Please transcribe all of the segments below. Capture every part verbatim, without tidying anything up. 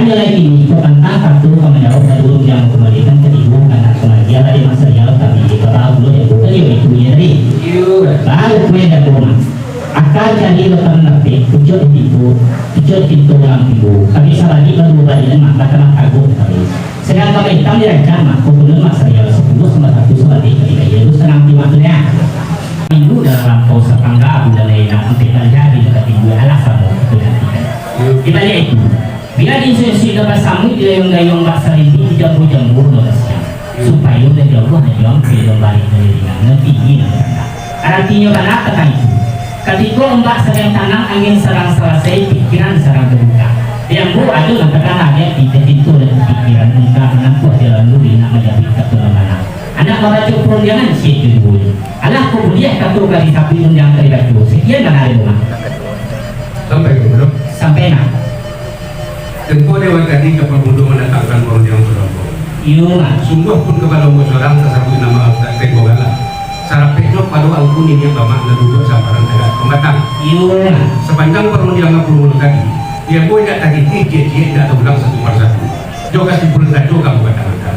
Hanya lai kini, kok pantang kato ka manjawab, ka turun jang ka malikan, ka tibo ka nak ka malikan, lah di masa dia, tapi dia ka tahu dulu, dia bukan dia itu dia tadi. Iyo. Baru kue dah rumah. Akal cari lo ka mandapek, pucuk di pintu, pucuk di pintu urang tibo. Tapi sabalik baru balik, mata ka taguh tadi. Sadang pamarintah dirancang, mako bulan masa dia sapuluah sambah satu sabalik, ketika dia tu sanang di waktu dia. Minggu dalam lampau sapangga bulan lain, nak sampai terjadi, tapi dua alah samo, itu nantikan. Di balik itu, Bila di insuik-insuik nan basamuik, di dayuang-dayuang bak sarinduik, di jambu-jambu nan basiang, supayo nan jauah nan jauah, nan baliak nan ringan, nan tinggi nan randah. Aratinyo bana tantang itu, katiko ombak sadang tanang, angin sadang salasai, pikiran sadang tabuka. Di ambo ado nan takana di ati, tacinto dalam pikiran, unta manampuah jalan lurih nak manjapuik kato nan bana. Anak mambaco parundiangan ciek jo duonyo. Alah kok buliah kato ka disabuik, rundiang ka dibaco. Sakian bana dari rumah. Sampai ka rumah. Sampai nak. Tempo dewan tadi ka pamudo mandatangkan parundiangan sadonyo. Iyo, Mak. Sungguah pun kapado ambo surang tasabuik namo Tengku Galah. Sarapeknyo kapado angku niniak mamak nan duduak samparan tagak pambatang. Iyo, Mak. Sapanjang parundiangan pamudo tadi, di ambo indak tagitih ciek-ciek, indak taulang satu parsatu. Jo kasimpulan kato ka ambo batangakan.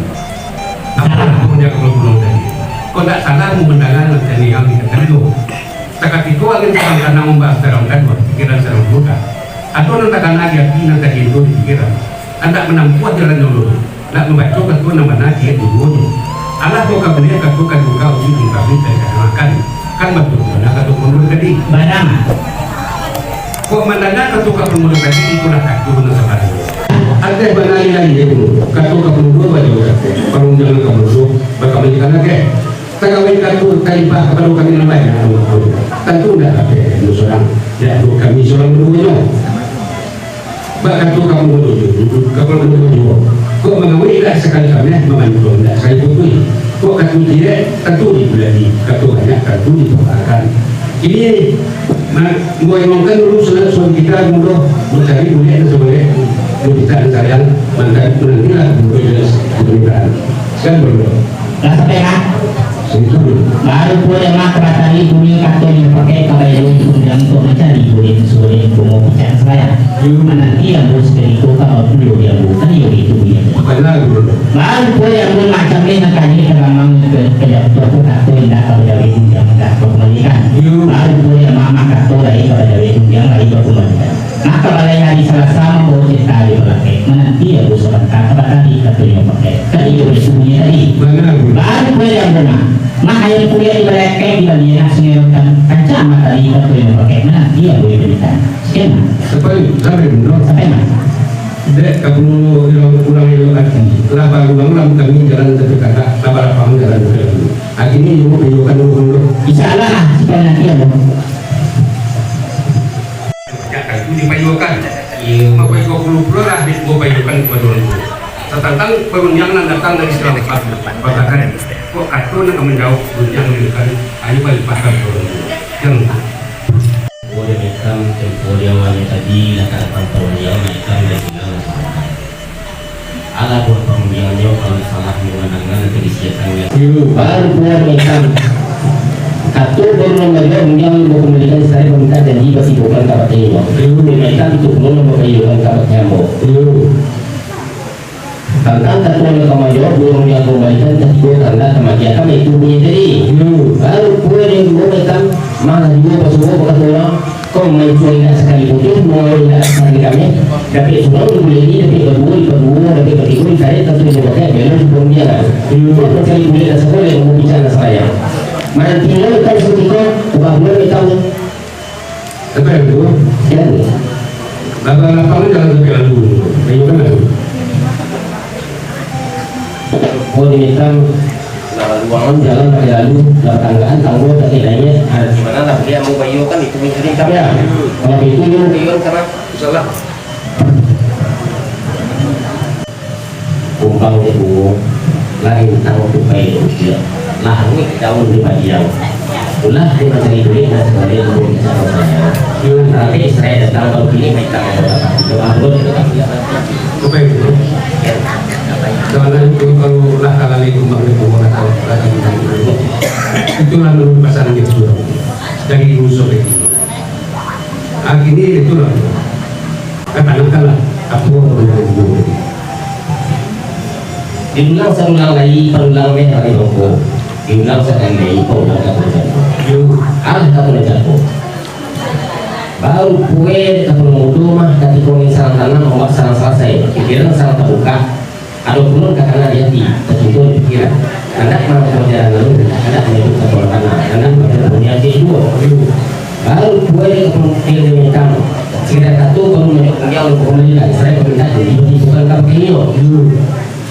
Ampun, ampun, jan ka pulang tadi. Kok ndak salah ambo mandanga nan tadi nan dikatakan tu. Sakatiko angin sadang tanang, ombak sadang taduah, pikiran sadang tabuka. Ado nan takana di ati, nan tacinto di pikiran. Andak manampuah jalan nan luruih, nak mambaco kato nan bana ciek duonyo. Alah kok ka buliah kato ka dibuka, ujuik mungkawi ka dikatangahkan. Kan batua bana kato pamudo tadi. Bana. Kok mandanga kato ka pamudo tadi, itulah kato nan sabananyo. Ateh bana lai itu, kato ka pamudo bajawaban, parundiangan ka pamudo, bakamanyakan ateh. Tagawai kato talimpah kapado kami nan banyak, tantu indak dapek kami surang, indak doh kami surang duonyo. Bak kato ka pamudo juo, ka pamudo juo. Kok mangawik indak sakali kameh, mamancuang indak sakali putuih. Kok kato ciek, tantu dibuleki, kato banyak, tantu dipahalakan. Kini, ma-, ambo imaumkan dulu sunat suami kito, mudo mancari bulek nan sabalek, mun kito nan sayang, mangkan manantilah mudo jelas pamerintahan. Sekian dulu. Lah sampai, Mak? Baru pulo, Mak, kabatari bunyi kato nan dipakek ka bayo undiang untuak mancari bulek nan sabalek, bungo picak nan sabayang. Mananti ambo sakutiko ka baduo di ambo, kan iyo itu bunyi. Baru pulo, Mak, sampai nan kali ka gamang ka, ka jatuah tu kato indak ka bajawek undiang, indak ka bakambalikan. Baru pulo, Mak, Mak, kato lai ka bajawek undiang, lai ka bakambalikan. Mako, balai hari Salasa mambawa carito di balakek, mananti ambo sabanta, kabatari kato nan dipakek. Tadi jo basubuhnyo tadi. Bana, Bu. Baru pulo ambo, Mak. Mak, ayo kuliah di balakek, di baliak nak sungai rotan. Kancang mah tadi kato nan dipakek, mananti ambo jo carito. Sekian, Mak. Sampai, sampai, Bu. Sampai, Mak. Dek, ka pulo urang, urang elok ati. Lah baruang lah kami jalan tapi tagak, lah balapang jalan tapi lalu. Akhirnyo, iyo, iyokan dulu, dulu. Insya Allah lah, sampai nanti ambo. Banyak kato dipaiyokan. Iyo. Mako iko pulo-pulo lah di-, ambo paiyokan kapado urang tuo. Satantang parundiangan nan datang dari Silang Patu, batakan, kok kato nan ka manjawab parundiangan nan datang, ayo balipahkan kapado urang tuo. Jan. Oh, demikian, tempo di awalnyo tadi, lah ka datang parundiangan, Maikam dari Silang Patu. Alah buah parundiangannyo, kalau salah mandanga nan tadi siang. Baru pulo Maikam. Kato baru nan bajo, rundiang nan bakambalikan sari pamintak janji basibukan ka bakeh ambo. Maikam itu pulo nan bapaiyokan ka bakeh ambo. Tantang kato nan ka manjawab, rundiang nan bakambalikan katigo kandak ka makiakan itu bunyi tadi. Baru pulo nan kaduo Maikam, malah juo basuo bakato urang. Kok mancuang indak sakali putuih, mangawai indak sakali kameh, dapek surang dibuleki, dapek baduo dipaduo, dapek batigo ditarik, tantu indak bakeh, belo diparundiangan. Kok mancari bulek nan sabalek, mambaco nan sabayang. Mananti lo Maikam sakutiko, ubah bulan Maikam. Sampai tu? Jan. Lah balapang jalan sampai lalu. Ayo kan lalu. Oh, di Maikam. Lah, ruangan jalan pakai lalu, lah, tanggaan tanggo pakai naiak. Ah, di mano lah, buliah ambo baiyokan itu, minta minta. Yo. Kalau itu, yo. Baiyokan sana. Salah. Kumbang di bungo, lah rintang tupai di ujuak, lah ruik daun di padiang. Ulah di mancari duit, lah sabalek ambo di sana sayo. Tapi Israel datang, kalau kini Maikam ambo datang. Doa dulu, doa dulu. Tupai di bungo. Yo. Jangan itu kalau lah kalalai kumbang di bungo, lah tahu, lah tahu. Itulah menurut pasan dia tu. Dari dulu sampai kini. Ah, kini itulah. Katanangkanlah. Diulang saulang lai, paulang meh ari bangko. Diulang sakali lai, paulang ka panjang. Yo. Alah ka panjang. Baru puweh ka Palo Mudo mah, katiko angin sarang tanam, ombak sarang salasai, pikiran sarang tabuka. Ado pulo nan takana di ati, tacinto di pikiran. Kandak manampuah jalan lalu, kandak manyabuik kato nan bana, kandak manyabuik punyo ati juo. Baru puweh ka Palo Mudo di Mintang. Sakadar kato baru manyabuik punyo pambalian, sarai pamintak jadi bukan ka pakai inyo.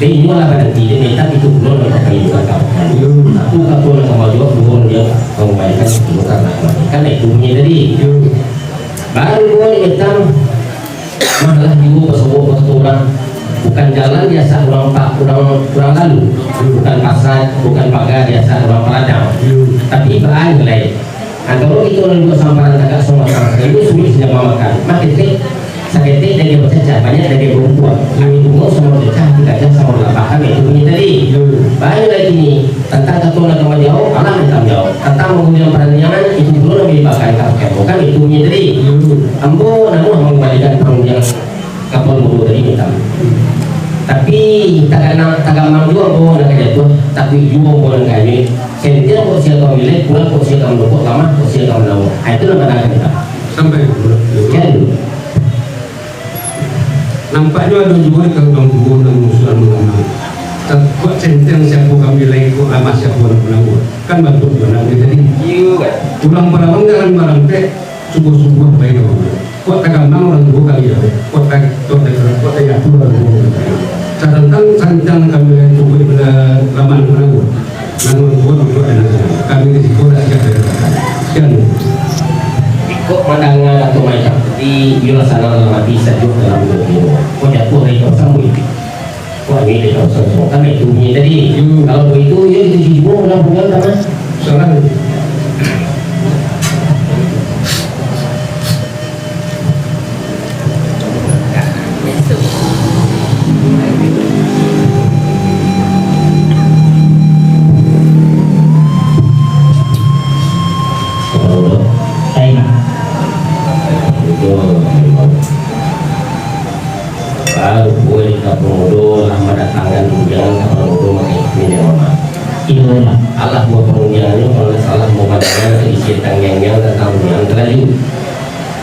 Dek inyo lah bananti, dek Mintang itu pulo nan ka pakai bukan ka pakai. Satu kato nan ka manjawab, duo nan ka mambalikan, bukan lah. Kan itu bunyi tadi. Baru duo di Mintang. Mah lah juo basobok-basobok urang. Bukan jalan diasak urang pa-, urang, urang lalu. Bukan pasa, bukan paga diasak urang paladang. Tapi baa lai. Antaro kito nan duduak samparan tagak samatang, saibo suruik sinan mamakan. Mah ketek, saketek daging bacacah, banyak daging barumpuang. Angin bungo samo bacacah, angin gajah samo lapah. Kan itu bunyi tadi. Baa lai kini. Tantang kato nan ka manjawab, alah nan ka manjawab. Tantang mangguliang parandiangan, itu pulo nan manyebabkan ka pakai ambo. Kan itu bunyi tadi. Ambo namuah mangambalikan parundiangan ka Palo Mudo tadi, Mintang. Tapi, taganang, tagamang juo ambo nan ka jatuah, takuik juo ambo nan ka anyuik. Sentiang kok sia ka mamilih, kurang kok sia ka mandokok, lamah kok sia ka manawak. Ah, itu nan bana, Mintang. Sampai. Sekian dulu. Nampaknyo ado juo di kalangan urang tuo nan mangusua nan mangambang. Takuik sentiang siapo ka mamilih, kok lamah siapo nan manawak. Kan bantuak juo nan tadi. Iyo, kan? Urang Parawang jangan marampek subuah-subuah pai ka mamilih. Kok tagamang urang tuo ka mamilih, kok ta-, kok ta-, kok tajatuah urang tuo ka mamilih. Sadangkan sentiang ka mamilih tubuik bana lamah manawak. Nan mambuek untuak anak-anak kami di siko dah siap dari belakang. Sekian. Iko mandanga kato Maitam tadi, iyolah sanang dalam ati, sajuak dalam jiwa. Kok jatuah dari kawasan bui? Kok angin dari kawasan sungai? Kan itu bunyi tadi. Hmm. Kalau begitu, iyo itu jiwa ulang pulang tanah. Salah. Baru pulang ka Palo Mudo lah mandatangkan undian ka Palo Mudo makai niniak mamak. Iyo, Mak. Alah buah parundiangannyo, kalau ndak salah, mau mandanga ka isi tangiang-ngiang tantang undian talaju.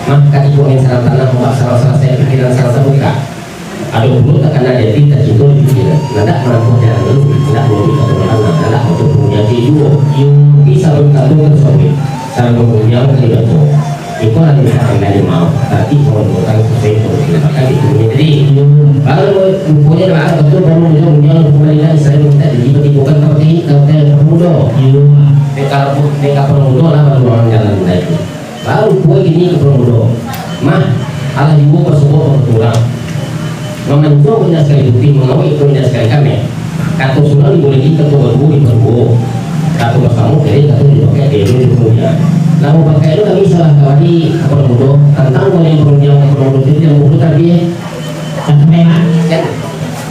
Mah, katiko angin sarang tanah, ombak sarang salasai, pikiran sarang tabuka. Ado pulo takana di ati, tacinto di pikiran. Nandak manampuah jalan lalu, nandak manyabuik kato nan bana, nandak manyabuik punyo ati juo. Tapi sabalun kato ka disabuik, sabalun parundiangan ka dibaco. Iko lah mintak pandai maaf, tapi kalau urang susah itu dimakan itu punya tadi. Baru ruponyo lah, betul baru ujung-ujung kembali lagi, saya minta jadi bagi bukan kau tadi, kau tadi Palo Mudo. Dek ka, dek ka Palo Mudo lah baru urang jalan tadi. Baru pulang kini ka Palo Mudo. Mah, alah juo pasobok bakurang. Mamancuang pun indak sakali putih, mangawik pun indak sakali kameh. Kato surang dibolehi, kato baduo dipaduo. Kato basamo kini kato dipakai, kini dipakai. Lah bapakai tu kami salah kawani ka Palo Mudo, tantang kawani parundiang ka Palo Mudo tu, nan mudo tadi, eh. Sampai, Mak. Kan?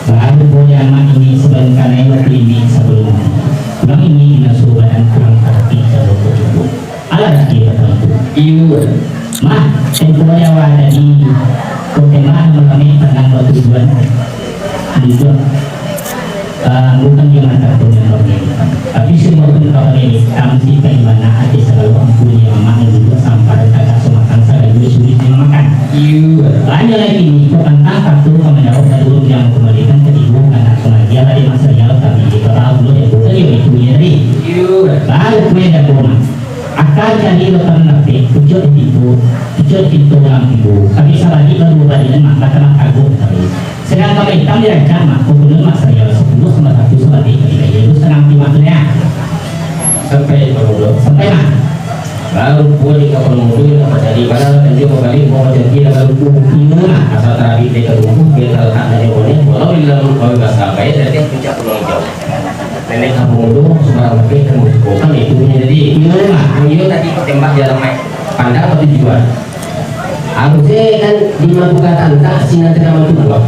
Baru boya Mak ini sabalun kanai waktu ini sabalun. Kurang ini dina suruh badan kurang tapi kalau cukup. Alah dah kiro tantu. Iyo. Mah, tempoh awal tadi, kok tembak malamik pandang batujuan. Tujuan. Ah, bukan di mata pun yang bagi. Tapi semua pun kau bagi, tamsi ka di mana ati salalu ampun yang mamang duduk sampai tak sumakan salalu sulit yang makan. Iyo. Banyak lagi ni, kok tantang kartu kau menjawab dan urung yang kembalikan ke ibu anak pengajian lagi masa yang kami di kepala dulu yang bukan yang itu ya tadi. Iyo. Baru kue dan rumah. Akan jadi lapan lapeh, pucuk di pintu, pucuk di pintu urang tibo. Kami sabalik baduo baliak, mah, batambah kaguak kami. Sadang kami itam dirancak, mah, pukul limo sajo, sapuluah sambah satu sabalik, kami kaya tu sanang tiwak tu, ya. Sampai Palo Mudo. Sampai, mah. Baru pulang ka Palo Mudo, nak bacari bana, lanjut babalik, mau bacari lah baru tu. Iyo, mah. Asal tarabik dek ka tumbuh, biar talatak dan nyawa ni, walau di dalam kawin basah, baik dari puncak Gunung Hijau. Nenek Kampung Udo, Subarang Mekeh, Kampung Suko. Kan itu punya tadi. Iyo, Mak. Iyo tadi kau tembak di alamat pandang atau tujuan. Harusnya kan di mah buka tantak, sinan tengah mah tubuah.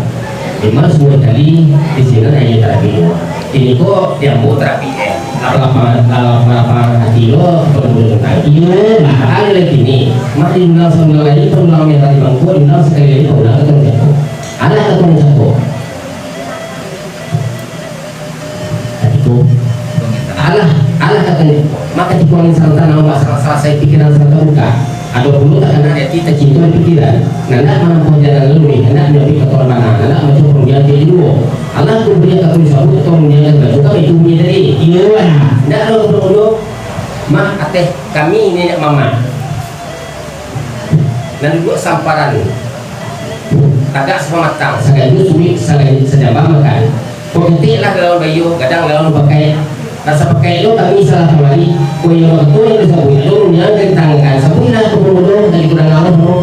Di mah semua kali, di sinan aja terakhir. Ini kok di ambo terakhir, eh. Lapang, lapang, lapang hati lo, perlu tentang. Iyo, Mak. Ada lagi ni. Mak diulang sama lagi, perulang yang tadi bangko, diulang sekali lagi, perulang ke tengah. Alah katonyo cako. Katiko, alah, alah katonyo. Mako katiko angin sarantang nan salasai pikiran sarantang buka. Ado pulo takana di ati tacinto di pikiran. Nan ndak manampuah jalan lalu ni, handak manyabuik kato bana, nan ndak mancukup panggilan di luo. Alah kumbia katonyo sabuik, kato rundiang katonyo buka, itu bunyi tadi. Iyolah. Ndak ado kato-kato, mah ateh kami niniak mamak. Nan duduak samparan, tagak sapamatang, sakaligus sulik sa-, sajamba makan. Kok ketek lah ka lawan baiyo, gadang lawan bapakaik. Lah sapakaik lo kami salah kamari, kok iyo bakato nan disabuik, ado rundiang ka ditanggakan, sabuiklah kato-kato, tadi kurang alah, no.